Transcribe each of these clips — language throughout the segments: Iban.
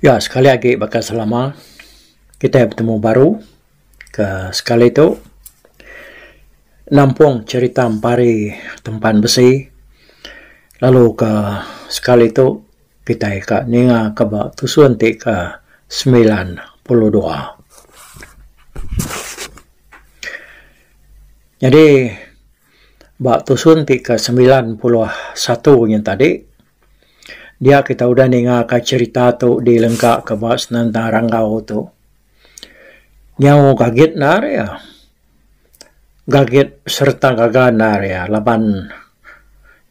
Ya sekali agi baka selama kitai betemu baru ke sekali tu nampung cherita empari tempan besi lalu ke sekali tu kitai ka ninga ka ba tusun ti ke 92. Nyadi ba tusun ti ke 91 nyin tadi Dia kita udah ninga ka cherita tu dilengka ka ba senentang ranggau tu. Nyau gagit endar iya. Gagit sereta gaga endar iya laban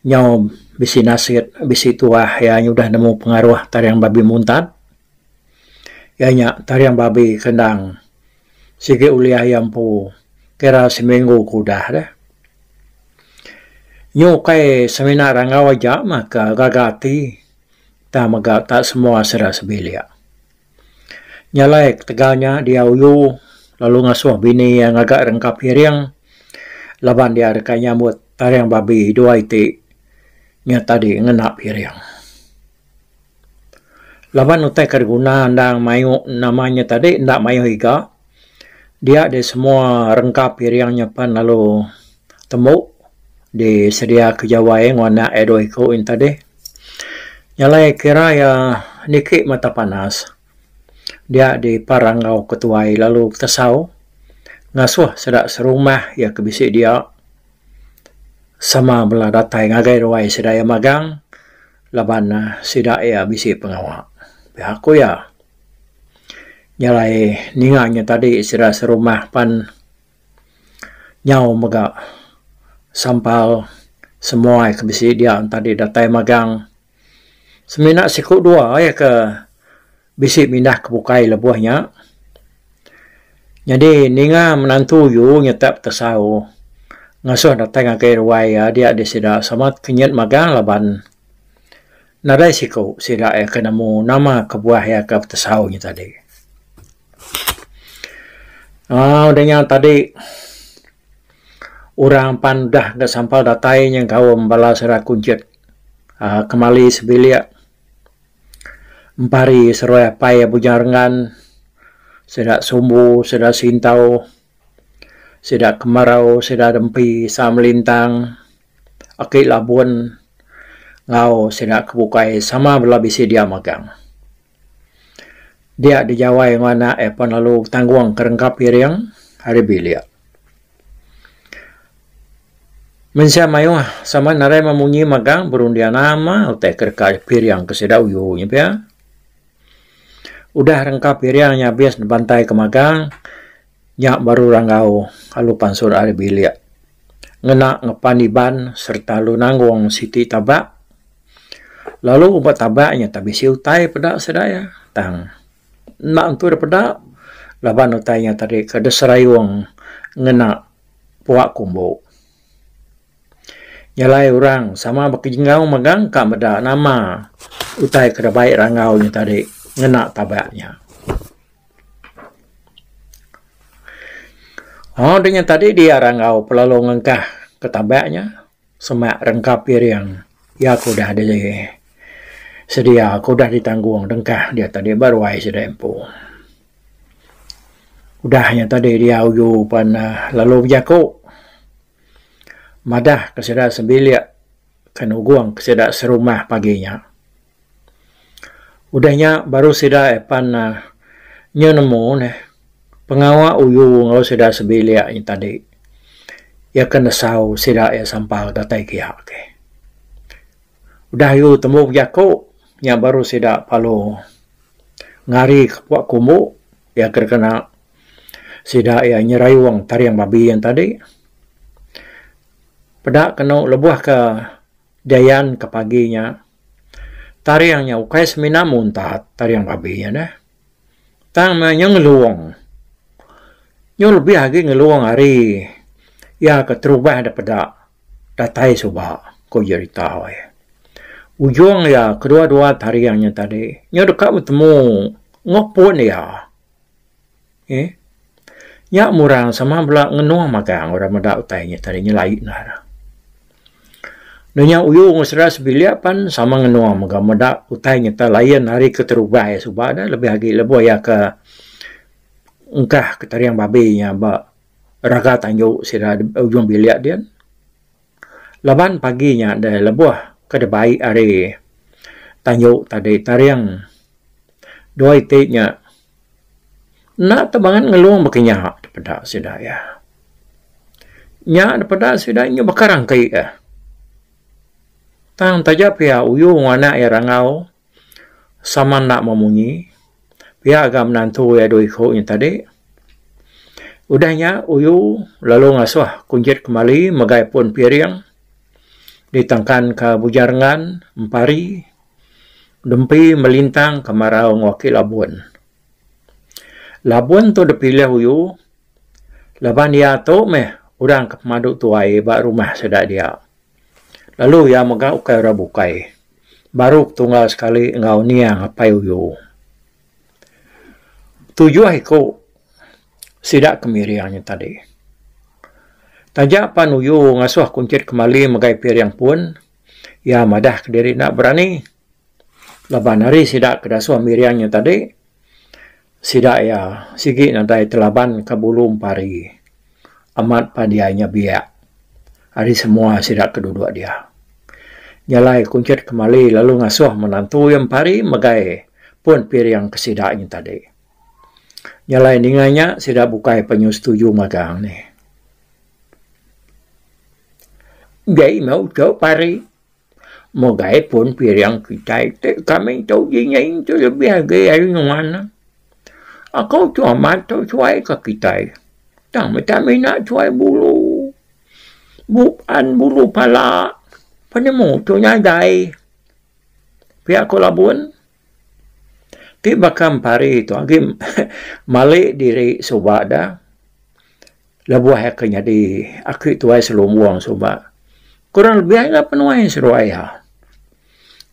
nyau bisi nasit bisi tuah iya udah nemu pengaruh taring babi muntat. Iya nya taring babi ke endang sigi ulih iya empu kira seminggu ke udah deh. Nyu ukai semina ranggau aja mah ke gaga ati tang mega tak semua sida sebilik. Nya alai ketegal nya dia uyu lalu ngasuh bini iya ngaga rengka piring laban dia deka nyambut taring babi dua iti nya tadi ngena piring. Laban utai ke diguna endang mayuh nama nya tadi enda mayuh iga dia deh semua rengka piring nya pan lalu tembu disedia ke jawai enggau anak iya dua iku nya tadi. Nya alai kira iya niki mata panas dia dipar enggau ketuai lalu tesau ngasuh sida serumah iya ke bisi dia sama bela datai ngagai ruai sida iya magang. Laban sida iya bisi pengawa. Pia ku iya. Nya alai ninga nya tadi sida serumah pan nyau mega sampal semua ke bisi dia tadi datai magang. Semina siku dua iya ke bisi mindah ke bukai lebuh nya. Nyadi ninga menantu yu nyetap tesau ngasuh datai ngagai ruai iya dia deh sida sama tekenyit magang laban nadai siku sida iya ke nemu nama kebuah iya ke betesau nya tadi. Aaa udah nya tadi orang pan udah ga sampal datai nyengkaum bala sida kunchit aaa kemali sebilik. Empari seruai apai iya Bujang Renggan, sida Sumbu, sida Sintau, sida Kemarau, sida Dempi, Sam Lintang, Aki Labun enggau sida ke bukai sama bela bisi dia magang. Dia dijawai enggau anak iya pan lalu betanggung ke rengka piring ari bilik. Mensia mayuh sama nadai memunyi magang berunding nama utai ke deka piring ke sida uyu nya pia. Udah rengka piring nya abis dibantai ke magang nya baru ranggau lalu pansut ari bilik ngena ngepan iban sereta lalu nanggung siti tabak lalu ba tabak nya tak bisi utai peda sida iya tang. Enda entu da peda laban utai nya tadi ke diserayung ngena pua kumbu. Nyelai orang sama bekejengau megang ka meda nama utai ke dibai ranggau nya tadi ngena tabak nya. Aaa deh nya tadi dia ranggau pelalu ngengkah ke tabak nya. Semak rengka piring iya ke udah di sedia ke udah ditanggung dengkah dia tadi ba ruai sida empu. Udah nya tadi dia uju pan lalu bejaku madah ke sida sebilik ke nugong ke sida serumah pagi nya. Udah nya baru sida pan nyu nemu neh pengawa uyu enggau sida sebilik nya tadi iya ke nesau sida iya sampal datai kiya ke. Udah uyu tembu bejaku nya baru sida perlu ngari ke puak kumbu iya ke dikena sida iya nyerayung taring babi yen tadi. Peda kenu lebuh ke diayan ke pagi nya. Taring nya ukai semina muntat taring babi nya neh. Tang meh nya ngelung. Nyu lebih agi ngelung ari iya ke terubah da peda datai suba ku jerita weh. Ujung iya kedua dua taring nya tadi nyu deka betemu enggau pun iya. Eh. Nya murang sama bela ngenung magang orang meda utai nya tadi nyelai endar. Dunya uyu enggau sida sebilik pan sama ngenung mega meda utai nyata lain ari keterubah iya suba ne lebih agi lebuh iya ke engkah ke taring babi nya ba raga tanju sida ujung bilik din. Laban pagi nya deh lebuh ke dibai ari tanju tadi taring dua iti nya enda te bangat ngelung baka nya peda sida iya. Nya daripada sida nyu baka rangki eh. Tang taja pia uyu enggau anak iya rangau sama enda memunyi pia ga menantu iya dua iku nya tadi. Udah nya uyu lalu ngasuh kunchit kemali megai pun piring ditangkan ka Bujang Rengan Empari Dempi Melintang Kemarau enggau Aki Labun. Labun tu dipilih uyu laban iya tu meh orang ke pemadu tuai ba rumah sida dia. Lalu iya mega ukai orang bukai baru petunggal sekali enggau niang apai uyu. Tujuh iku sida ke miring nya tadi. Taja pan uyu ngasuh kunchit kemali megai piring pun iya madah kediri enda berani. Laban ari sida ke dasuh miring nya tadi, sida iya sigi nadai telaban ka bulu empari amat pa dia nya biak ari semua sida ke duduk dia. Nya alai Kunchit Kemali lalu ngasuh menantu iya empari megai pun piring ke sida nya tadi. Nya alai ninga nya sida bukai pa nyu setuju magang nih. Jai meh uchu pari. Megai pun piring kitai ti kami tu dingin tu lebih agi ari nuan. Aku tu amat tu suai ka kitai. Tang meh tak mina suai bulu bup an bulu pala penemu tu nadai. Pia ku Labun. Ti baka empari tu agi malik diri suba da. Lebuh iya ke nyadi aki tuai selumbung suba kurang lebih ila penuai seduai iya.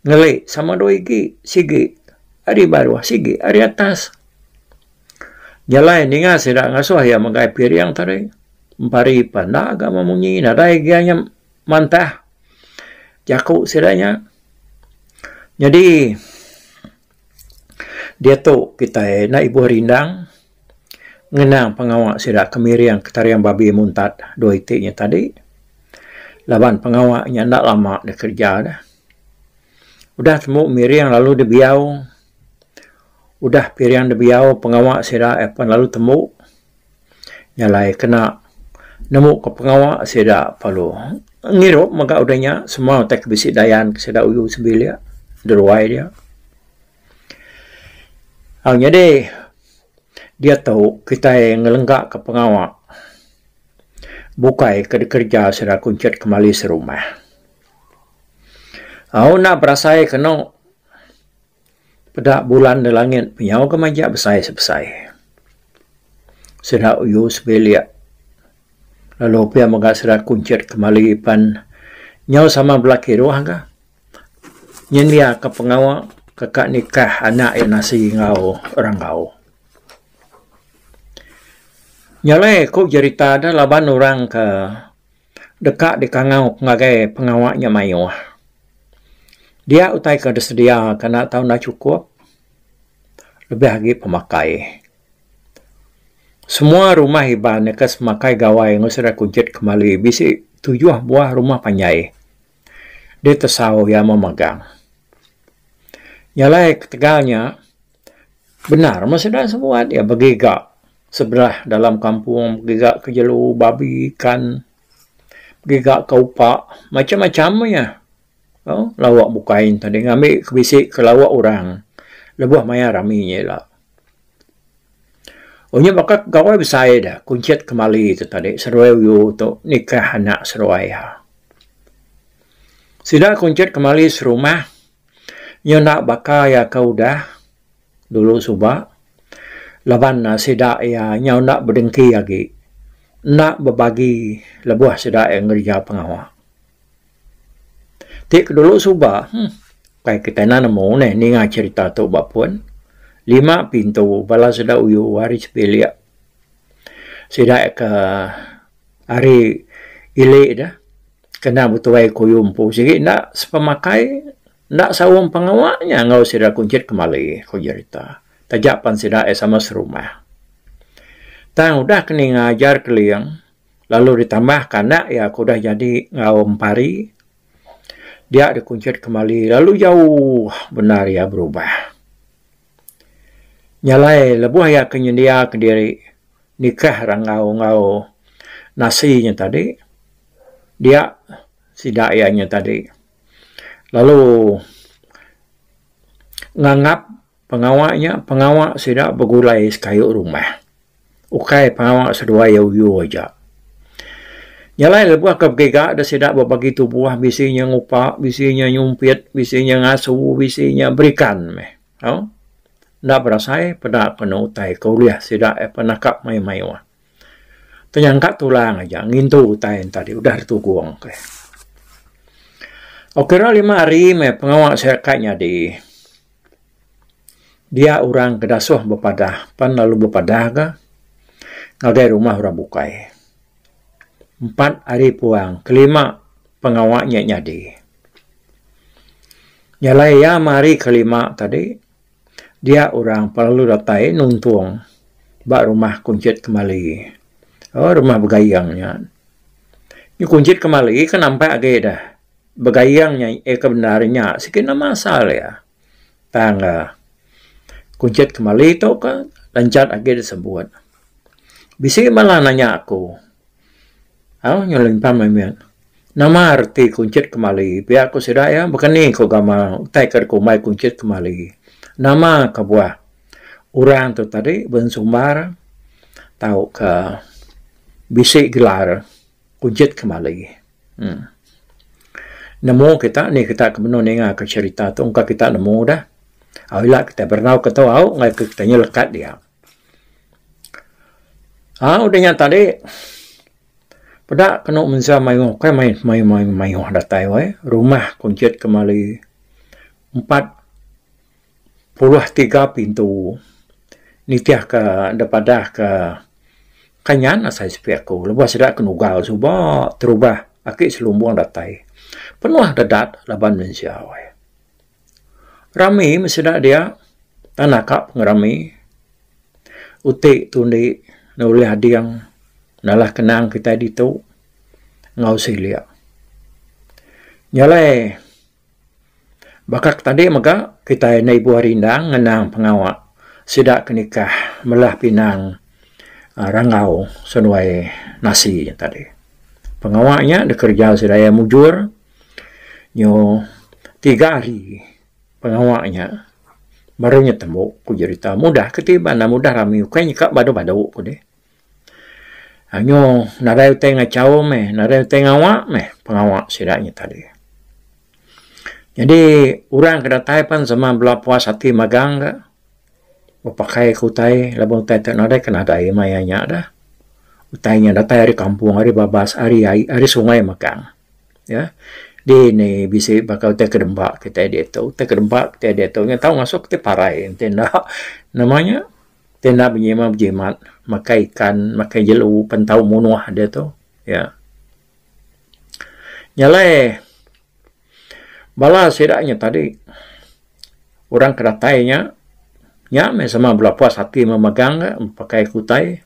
Ngeli sama dua igi sigi ari baruh sigi ari atas. Jalai ninga sida ngasuh iya megai piring tadi empari pan enda ga memunyi nadai agi iya mantah jaku sida nya. Nyadi diatu kitai enda ibuh rindang. Ngenang pengawa sida ke miring ke taring babi muntat dua iti nya tadi laban pengawa nya enda lama dikereja ne. Udah tembu miring lalu dibiau udah piring dibiau pengawa sida iya pun lalu tembu nya alai kena nemu ke pengawa sida perlu ngirup mega udah nya semua utai ke bisi dayan ke sida uyu sebilik deruai dia. Au nyadi diatu kitai ngelengka ka pengawa bukai ke dikereja sida kunchit kemali serumah. Au enda berasai kenu peda bulan da langit pinyau ke majak besai sebesai. Sida uyu sebilik lalu pia mega sida kunchit kemali pan nyau sama bela kiruh ga. Nyendiaka pengawa ke ka nikah anak iya nasi enggau ranggau. Nya alai ku jerita da laban orang ke deka dikangau ngagai pengawa nya mayuh. Dia utai ke disedia ke enda tau enda chukup lebih agi pemakai. Semua rumah Iban ke semakai gawai enggau sida kunchit kemali bisi tujuh buah rumah panjai. Ditesau iya memegang. Nya alai ketegal nya bendar meh sida sebuat iya begiga sebelah dalam kampung begiga ke jelu babi ikan begiga ke upa macam-macam meh iya. Au lawa bukai ne tadi ngambi ke bisi ke lawa orang lebuh maya rami nya ila. Unya baka gawai besai da kunchit kemali tu tadi seduai uyu tu nikah anak seduai iya. Sida kunchit kemali serumah nyenda baka iya ke udah dulu suba laban sida iya nyau enda bedengki agi enda bebagi lebuh sida iya ngereja pengawa. Ti ke dulu suba huh kai kitai enda nemu neh ninga cherita tu ba pun. Lima pintu bala sida uyu ari sebilik sida ke ari ili deh. Kena betuai kuyu empu sigi enda sepemakai enda saum pengawa nya enggau sida Kunchit Kemali, ku jerita. Taja pan sida iya sama serumah. Tang udah ke ninga ajar Keling lalu ditambahka anak iya ke udah jadi enggau Empari, dia deh Kunchit Kemali lalu jauh bendar iya berubah. Nya alai lebuh iya ke nyendiaka diri nikah Ranggau enggau Nasi nya tadi dia sida iya nya tadi lalu nganggap pengawa nya pengawa sida begulai sekayu rumah. Ukai pengawa seduai iya uyu aja. Nya alai lebuh ke begiga da sida bebagi tubuh bisi nya ngupa, bisi nya nyumpit, bisi nya ngasu, bisi nya berikan meh. Au. Enda berasai peda kenu utai ke ulih sida penakap mayuh-mayuh. Tenyangka tulang aja ngintu utai enti tadi udah ditugong ke. Ok kira lima hari meh pengawa sida ka nyadi. Dia orang ke dasuh bepadah pan lalu bepadah ga ngagai rumah orang bukai. Empat hari puang kelima pengawa nya nyadi. Nya alai iya meh hari kelima tadi dia orang pan lalu datai nuntung ba rumah Kunchit Kemali. Oh rumah Begayeng nya. Kunchit Kemali ke nampak agi deh. Begayeng nya iya ke bendar nya sigi nama asal iya. Tang Kunchit Kemali tu ke lanchat agi disebut. Bisi bala nanya aku au nyau limpang mimit nama reti Kunchit Kemali pia ku sida iya baka ni ku gamal utai ke dikumbai Kunchit Kemali. Nama kebuah orang tu tadi bensumbar tauka bisi gelar Kunchit Kemali. Uhh. Nemu kita ni kita ke menu ninga ke cherita tu engka kita nemu dah. Au ila kita berenau ke tau au ngagai ke kita nyelekat dia. Au udah nya tadi peda kenu mensia mayuh kai mayuh mayuh mayuh datai weh rumah Kunchit Kemali 43 pintu nitih ka da padah ka. Kanyan asai sepi aku lebuh sida ke nugal suba terubah aki selumbung datai penuh dedat laban mensia weh. Rami meh sida dia tan naka pengerami uti tundi ne ulih ading nalah kenang kitai ditu enggau silik. Nya alai. Baka ke tadi mega kitai enda ibuh rindang ngenang pengawa sida ke nikah melah pinang uhh Ranggau seduai Nasi nya tadi. Pengawa nya dikereja sida iya mujur nyu tiga hari pengawa nya baru nya tembu ku jerita mudah ke ti banda mudah rami ukai nyeka badu badu ku deh. Anyu nadai utai ngachau meh, nadai utai ngawa meh pengawa sida nya tadi. Nyadi orang ke datai pan sama bela puas ati magang ga bepakai ke utai laban utai ti nadai ke nadai maya nya dah. Utai nya datai ari kampung ari babas ari ai ari sungai magang ya. Dini bisi baka utai ke demba kitai diatu. Utai ke demba kitai diatu nya tau ngasuh kitai parai enti enda nama nya. Ti enda benyima bejimat makai ikan makai jelu pen tau munuh diatu ya. Nya alai bala sida nya tadi orang ke datai nya nya meh sama bela puas ati memegang ka pakai kutai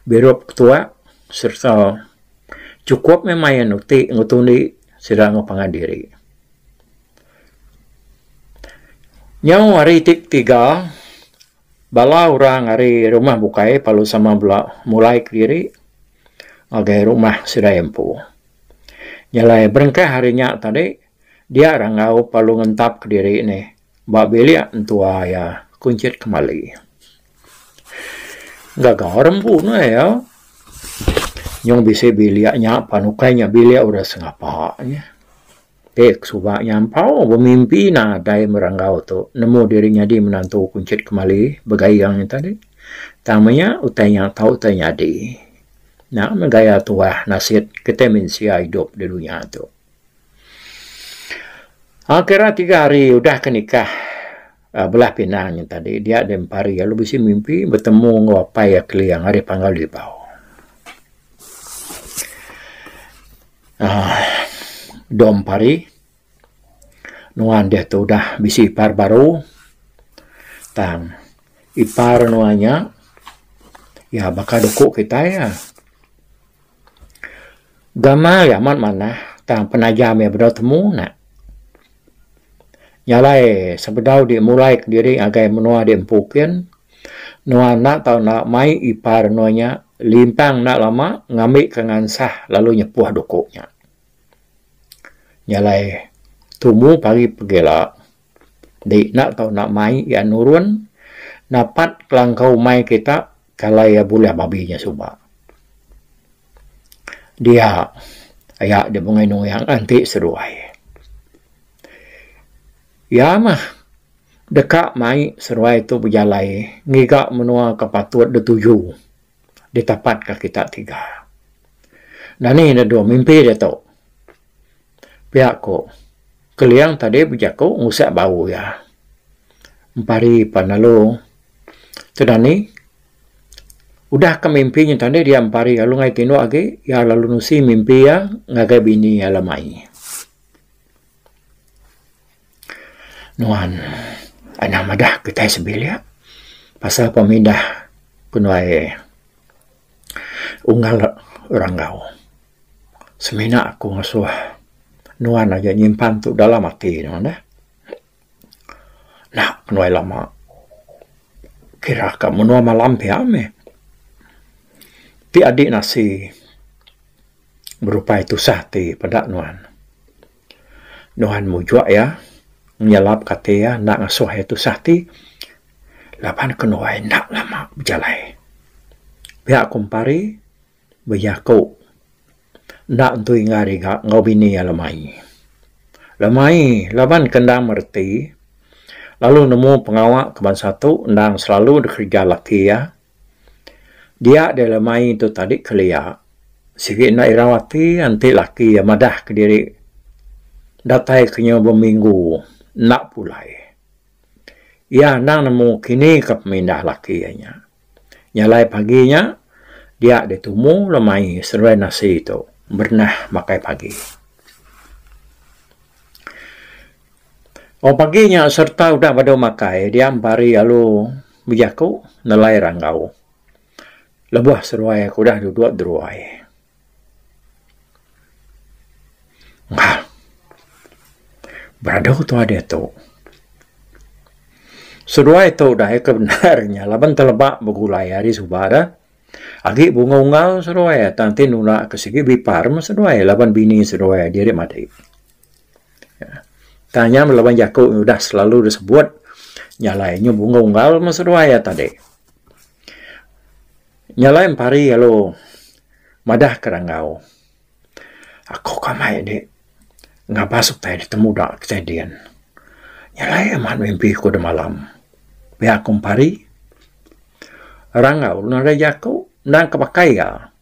birup tuak sereta chukup meh main uti enggau tundi sida enggau pangan diri. Nyau hari ti ketiga bala orang ari rumah bukai perlu sama bela mulai kediri ngagai rumah sida empu. Nya alai berengkah hari nya tadi dia Ranggau perlu ngentap kediri nih ba bilik entua iya Kunchit Kemali. Gaga rempu ne iya nyung bisi bilik nya pan ukai nya bilik orang sengapa nya. Pek suba nyampau bemimpi nadai meranggau tu nemu diri nyadi menantu Kunchit Kemali begayang nya tadi. Tang menya utai nya tau utai nyadi. Nya meh gaya tuah nasit kitai mensia idup di dunya tu. Aaa kira tiga hari udah ke nikah aaa belah pinang nya tadi dia deh empari lalu bisi mimpi betemu enggau apai iya Keling ari Panggau Libau. Aaa. Dom Pari. Nuan diatu udah bisi ipar baru tang ipar nuan nya iya baka duku kitai ah. Gamal iya amat manah tang penajam iya bedau temu ne. Nya alai sebedau di mulai kediri ngagai menua di empu kin nuan enda tau enda mai ipar nuan nya limpang enda lama ngambi ke ngansah lalu nyepuh duku nya. Nya alai tumu pagi pegila di enda tau enda mai iya nurun napat kelangkau umai kita ke alai iya bulih babi nya suba. Dia aya di Bungai Nuyang enti seduai. Iya mah deka mai seduai tu bejalai ngiga menua ke patut dituju ditapatka kita tiga. Dani ne dua mimpi diatu. Pia ku Keling tadi bejaku ngusak bau iya. Empari pan lalu tedani udah ke mimpi nya tadi dia empari lalu ngagai tinduk agi iya lalu nusi mimpi iya ngagai bini iya lemai. Nuan anang madah kitai sebilik pasal pemindah kenuai unggal ranggau. Semina aku ngasuh nuan aja nyimpan tu dalam ati nuan deh. Enda kenuai lama kira ka menua malam pia meh. Ti adi nasi berupai tusah ti peda nuan. Nuan mujuk iya nyelap ka ati iya enda ngasuh iya tusah ti laban kenuai enda lama bejalai. Pia ku Empari. Bejaku enda entu inggar iga enggau bini iya lemai. Lemai laban ke endang mereti lalu nemu pengawa ke bansa tu endang selalu dikereja laki iya. Dia deh lemai tu tadi kelia sigi enda irau ati enti laki iya madah kediri datai ke nyau beminggu enda pulai. Iya endang nemu kini ke pemindah laki iya nya. Nya alai pagi nya dia ditumu lemai seduai nasi tu berenah makai pagi. Oh pagi nya sereta udah badu makai dia empari lalu bejaku nelai ranggau lebuh seduai ke udah duduk deruai. Bah. Beradu tuah diatu. Seduai tu udah ke bendar nya laban teleba begulai ari suba da. Agi bunga unggal seduai tang ti nunda ke sigi bipar meh seduai laban bini seduai diri madi. Tang nya laban jaku udah selalu disebut nya alai nyu bunga unggal meh seduai tadi. Nya alai empari lalu madah ke ranggau. Aku ka mai dik ngabas utai ditemu da kitai din. Nya alai amat mimpi ku demalam. Pia ku empari. Ranggau nadai jaku endang ke pakai iya.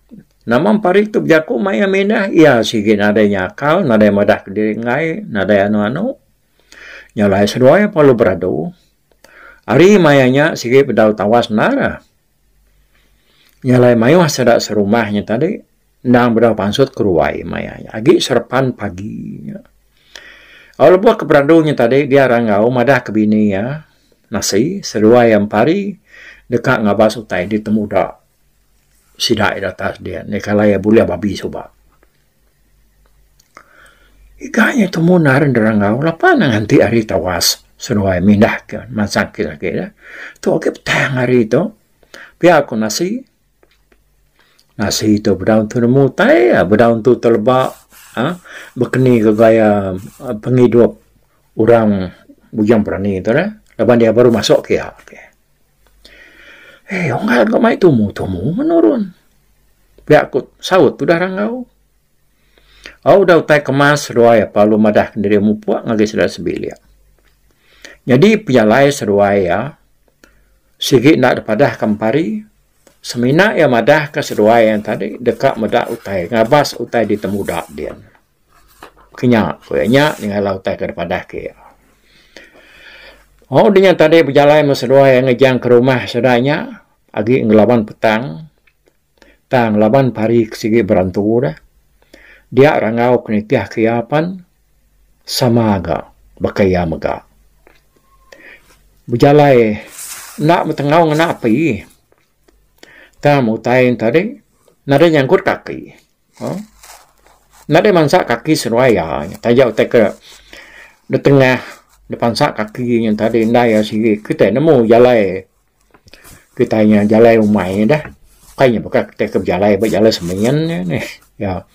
Nama empari tu bejaku mai iya mindah iya sigi nadai nyakal nadai madah kediri enggai nadai anu anu. Nya alai seduai perlu beradu. Ari maya nya sigi bedau tawas endar. Nya alai mayuh sida serumah nya tadi endang bedau pansut keruai maya nya agi serepan pagi nya. Au lebuh ke beradu nya tadi dia Ranggau madah ke bini iya Nasi seduai iya Empari deka ngabas utai di temuda sida iya datas dia nih kalai iya bulih babi suba. Iga nya tumu narin Ranggau lapa ne nganti hari tawas seduai mindah ke mansang ke agi ne. Tu agi petang hari tu pia ku Nasi. Nasi tu bedau entu nemu utai bedau entu teleba uhh bekeni ke gaya pengidup orang Bujang Berani tu neh laban dia baru masuk kiya. Eh unggal ko mai tumu tumu menurun. Pia ku saut tudah Ranggau. Au udah utai kemas seduai apa lalu madah diri mupuk ngagai sida sebilik. Nyadi pejalai seduai iya sigi enda dipadah ke empari semina iya madah ke seduai iya tadi deka meda utai ngabas utai ditemuda din. Ke nya ku iya nya nyengala utai ke dipadah ke iya. Au dinya tadi bejalai meh seduai ngejang ke rumah sida nya agi ngelaban petang tang laban pari ke sigi berantu deh. Dia Rangau ke nitih ke iya pan sama ga baka iya mega. Bejalai enda betengau ngena api. Tang utai ne tadi nadai nyangkut kaki. Uhh nadai mansa kaki seduai iya taja utai ke da tengah da pansa kaki nya tadi indai iya sigi kitai nemu jalai kitai nya jalai umai deh. Kai nya baka kitai ke bejalai ba jalai semin nya nih. Ya.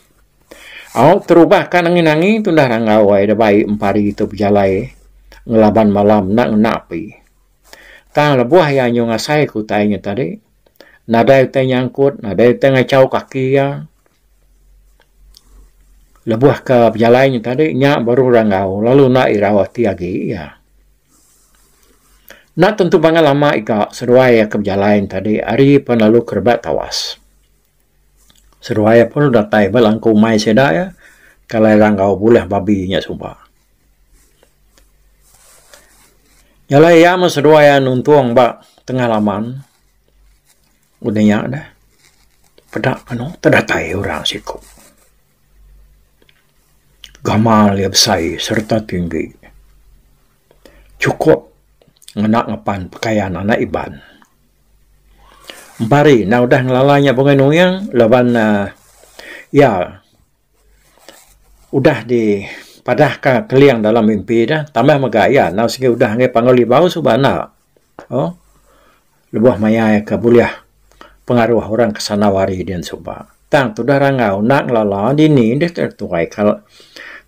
Au terubah ka nangi nangi tundah rangau ai da bai empari tu bejalai ngelaban malam enda ngena api. Tang lebuh iya nyu ngasai ke utai nya tadi nadai utai nyangkut nadai utai ngachau kaki iya. Lebuh ke bejalai nya tadi nya baru rangau lalu enda irau ati agi iya. Enda tentu bangat lama ika seduai iya ke bejalai nya tadi hari pun lalu ke rebak tawas. Seduai iya pun datai ba langkau umai sida iya kalai rangau bulih babi nya suba. Jalai iya meh seduai iya nuntung ba tengah laman udah nya deh peda anu tedatai orang siku. Gamal iya besai sereta tinggi chukup ngena ngepan pekayan anak Iban. Empari enda udah ngelala nya Bungai Nuing laban uhh iya. Udah di padah ka keling dalam mimpi ne tambah mega iya enggau sigi udah ngagai Panggau Libau suba enda uhh lebuh maya iya ke bulih pengaruh orang ke sandau hari din suba. Tang tudah rangau enda ngelala dini deh tuai kala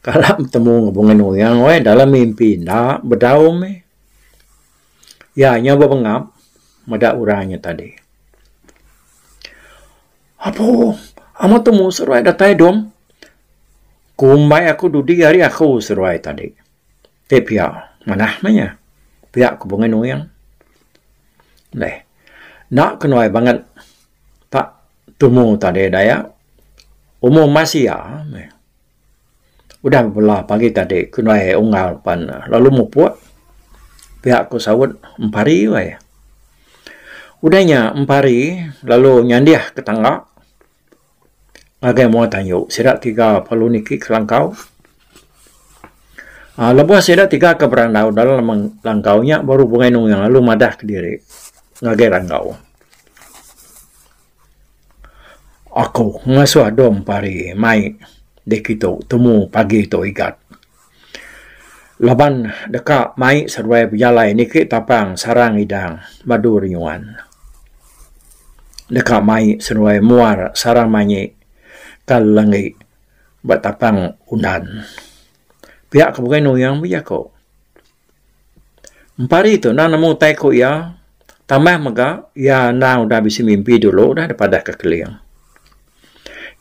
kala betemu enggau Bungai Nuing weh dalam mimpi enda bedau meh. Iya nyau bebengap meda orang nya tadi. Apo amat temu seduai datai dom. Kumbai aku dudi ari aku seduai tadi. Ti pia manah meh nya. Pia ku Bungai Nuing. Deh enda ke nuai bangat tak tumu tadi daya umur masia meh. Udah bebela pagi tadi ku indai unggal pan lalu mupuk pia ku saut empari weh. Udah nya empari lalu nyandih ke tangga ngagai mua tanju sida tiga perlu niki ke langkau. Aaa lebuh sida tiga ke berandau dalam langkau nya baru Bungai Nuing lalu madah kediri ngagai randau. Aku ngasuh dom pari mai dikitu temu pagi tu igat. Laban deka mai seduai bejalai niki tapang sarang idang madu rinyuan. Deka mai seduai muar sarang manyi ka lenggi ba tapang undan. Pia ke bukai nuyang bejaku. Empari tu endang nemu utai ku iya. Tambah mega iya endang udah bisi mimpi dulu dah dipadah ka Keling.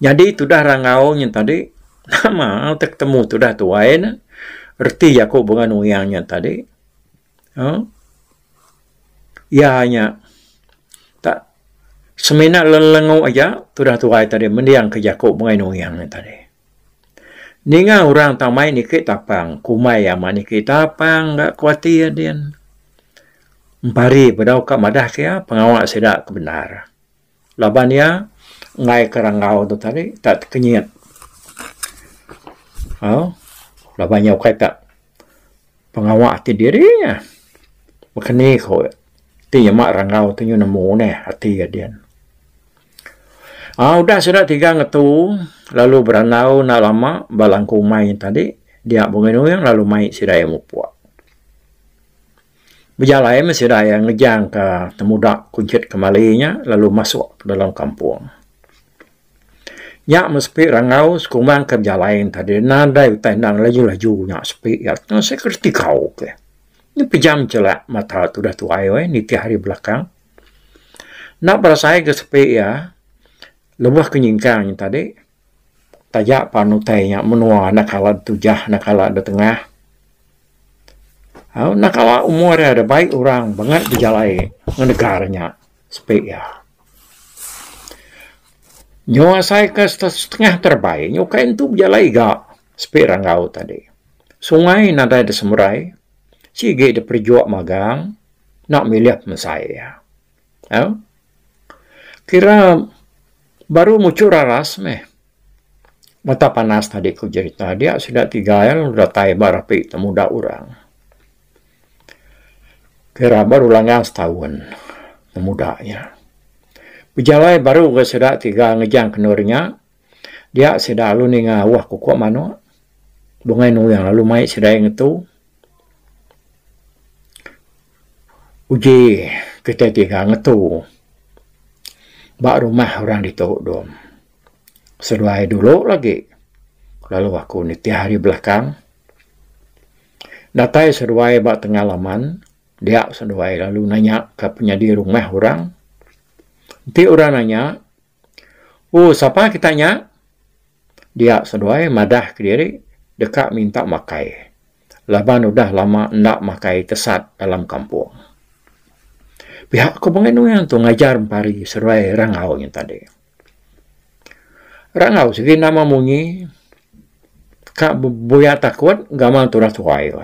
Nyadi tudah Rangau nyen tadi nama utai ketemu tudah tuai ne reti jaku Bunga Nuing nya tadi uhh iya nya tak semina lelengu aja tudah tuai tadi mending ka jaku Bunga Nuing nya tadi. Ninga orang tau mai niki tapang, kumbai amat niki tapang ga ku ati iya din. Empari bedau ka madah ke iya pengawa sida ke bendar. Laban iya enggai ke ranggau tu tadi tak tekenyit. Au laban iya ukai tak pengawa ati diri iya. Baka ni ku ti nyema ranggau tu nemu neh ati iya din. Aaa udah sida tiga ngetu lalu berandau enda lama ba langku umai tadi dia Bungai Nuing lalu mai sida iya mupuk. Bejalai meh sida iya ngejang ka temuda kunchit kemali nya lalu masuk dalam kampung. Nya meh sepi rangau sekumbang ke bejalai tadi nadai utai endang laju-laju nya sepi iya seketika ke. Pejam chelak mata tudah tuai weh nitih ari belakang. Enda berasai ga sepi iya lebuh ke nyingkang nya tadi taja pan utai nya menua enda kala ditujah enda kala ditengah au enda kala umur iya da bai orang bangat bejalai ngenegar nya sepi iya. Nyau asai ke setengah terebai nyau kai entu bejalai ga sepi ranggau tadi. Sungai nadai da semerai sigi da perijuk magang. Enda milih pemesai iya. Au. Kira baru muchu raras meh. Mata panas tadi ku jerita dia sida tiga iya lalu datai ba rapi temuda orang. Kira baru langgang setaun temuda nya. Bejalai baru ga sida tiga ngejang ke endur nya dia sida lalu ninga auh kukuk manuk. Bungai Nuing lalu mai sida iya ngetu. Uji kitai tiga ngetu ba rumah orang ditu dom. Seduai dulu lagi lalu aku nitih ari belakang. Datai seduai ba tengah laman dia seduai lalu nanya ka penyadi rumah orang. Enti orang nanya, "Ooh sapa kita nya?" Dia seduai madah kediri deka minta makai laban udah lama enda makai tesat dalam kampung. Pihak ku Bungai Nuing tu ngajar empari seduai Rangau nya tadi. Rangau sigi nama munyi ka buya takut gamal tudah tuai.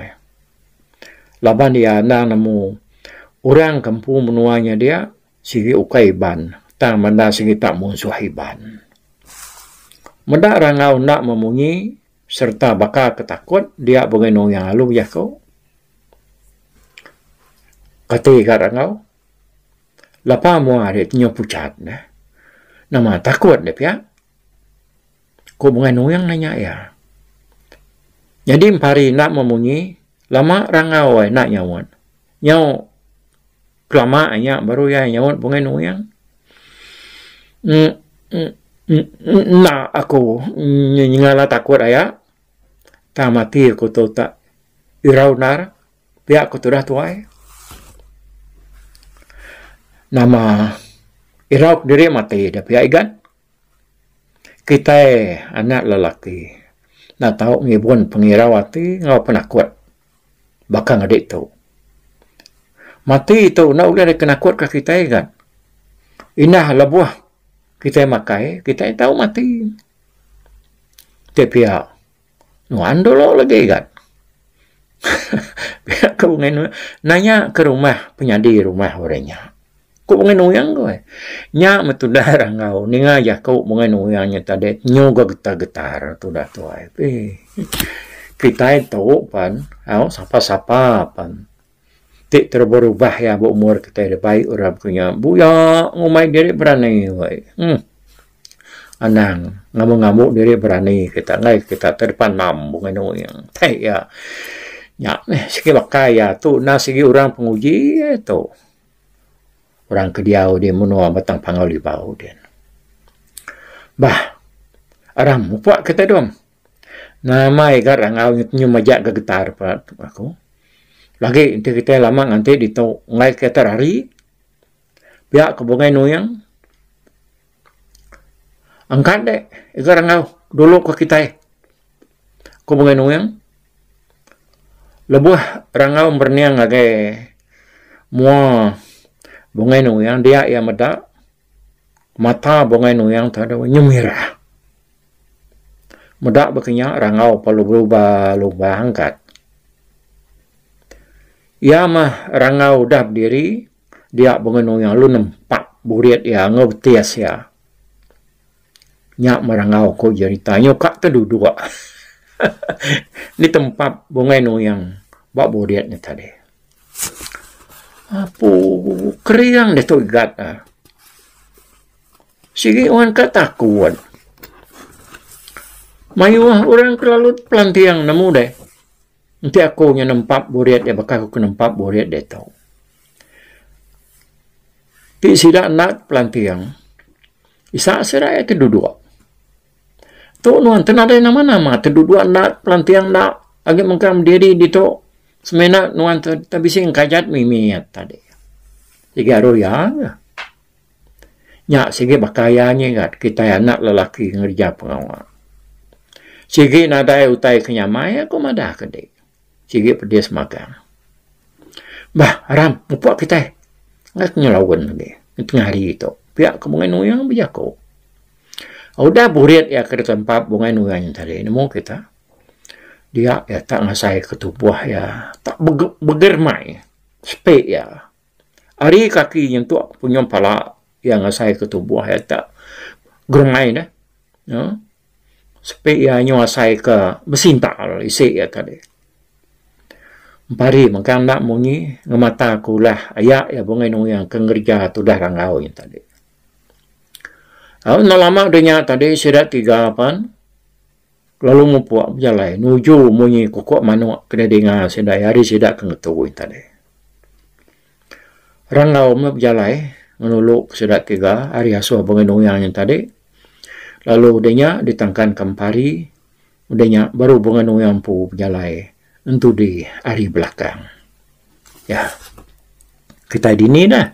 Laban iya enda nemu orang ke empu menua nya dia Sigi ukai Iban tang menda sigi tak munsuh Iban. Meda Rangau enda memunyi sereta baka ke takut dia bungai nuyang alu jaku. Kati ga Rangau? Lapa mua ari ti nyau puchat neh. Nama takut deh pia? Ku Bungai Nuyang nanya iya. Nyadi empari enda memunyi lama Rangau ai enda nyaut. Nyau Kelama nya baru iya nyaut Bungai Nuing. Enda aku nyengala takut aya tang mati aku tu tak irau endar pia ku tudah tuai. Nama irau kediri mati da pia igan. Kitai anak lelaki enda tau ngibun pengirau ati enggau penakut baka ngedi tu. Mati tu enda ulih dikenakut ka kitai ga. Indah lebuh kitai makai kitai tau mati. Ti pia nuan dulu lagi ga. Pia ku nanya ke rumah penyadi rumah orang nya. Ku Bungai Nuyang ko eh. Nya meh tudah Rangau ninga jaku Bungai Nuyang nya tadi nyu ga getar-getar tudah tuai. Eii kitai tu pan au sapa-sapa pan ti terubah-rubah iya ba umur kitai da bai orang ku nya buya ngumbai diri berani weh. Uhh anang ngambu-ngambu diri berani kita enggai kita terdepan nam Bungai Nuyang. Tai iya nya meh sigi baka iya tu enda sigi orang penguji tu. Orang ke diau di menua Batang Panggau Libau din. Bah, aram mupuk kitai dom. Nama iga rangau nyu majak ga getar pa aku. Lagi enti kitai lama nganti ditu enggai kitai rari pia ke Bungai Nuing. Angkat deh iga rangau dulu ke kitai. Ku Bungai Nuing. Lebuh Rangau merening ngagai mua Bungai Nuing dia iya meda mata Bungai Nuing tu adu nyu mirah. Meda baka nya Rangau perlu berubah lubah angkat. Iya mah Rangau udah bediri dia Bungai Nuing lalu nempa burit iya enggau betis iya. Nya merangau ku jerita nyuka ke duduk di tempat Bungai Nuyang ba burit nya tadi. Apu kering ditu igat ne. Sigi orang ke takut. Mayuh orang kelalu pelanting nemu deh. Enti aku nya nempap burit dia baka aku ke nempap burit ditu. Ti sida enda pelanting. Isa sida iya teduduk. Tu nuan ti nadai nama-nama teduduk enda pelanting enda agi mengkang bediri ditu semina nuan te bisi ngkajat mimit tadi. Sigi aruh iya ga. Nya sigi baka iya nyigat kitai anak lelaki ngereja pengawa. Sigi nadai utai ke nyamai aku madah ke dek. Sigi pedis magang. Bah aram mupuk kitai. Enggai ke nyelaun agi tengah hari tu. Pia ke Bungai Nuyang bejaku. Udah burit iya ke ditempap Bungai Nuyang tadi nemu kita. Dia iya tak ngasai ke tubuh iya tak begeremai sepi iya. Ari kaki nyentuk punyung pala iya ngasai ke tubuh iya tak geremai neh. Sepi iya nyu asai ke besintal isi iya tadi. Empari mega enda munyi ngemata ke ulah aya iya Bungai Nuing ke ngereja tudah Ranggau nya tadi. Au enda lama udah nya tadi sida tiga pan lalu mupuk bejalai nuju munyi kukuk manuk ke didinga sida iya ari sida ke ngetu nya tadi. Ranggau meh bejalai ngenulu sida tiga ari asuh Bungai Nuing nya tadi lalu udah nya ditangkan ke Empari. Udah nya baru Bunga Nuing empu bejalai entudi ari belakang. Ya. Kitai dini dah.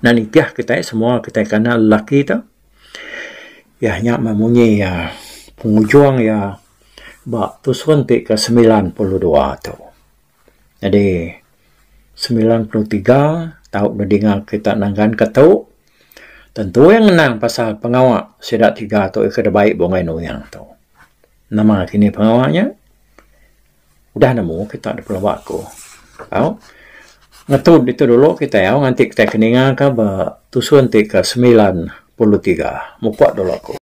Enda nitih kitai semua kitai kana lelaki tu. Ya nya meh munyi iya pengujung iya ba tusun ti ke 92 tu. Nyadi 93 tau ne dinga kita nanggan ke tu tentu iya ngenang pasal pengawa sida tiga tu ke dibai Bungai Nuing tu. Nama kini pengawa nya udah nemu kita da pelaba ku. Au ngetu ditu dulu kitai au nganti kitai ke ninga ka ba tusun ti ke 93. Mupok dulu aku.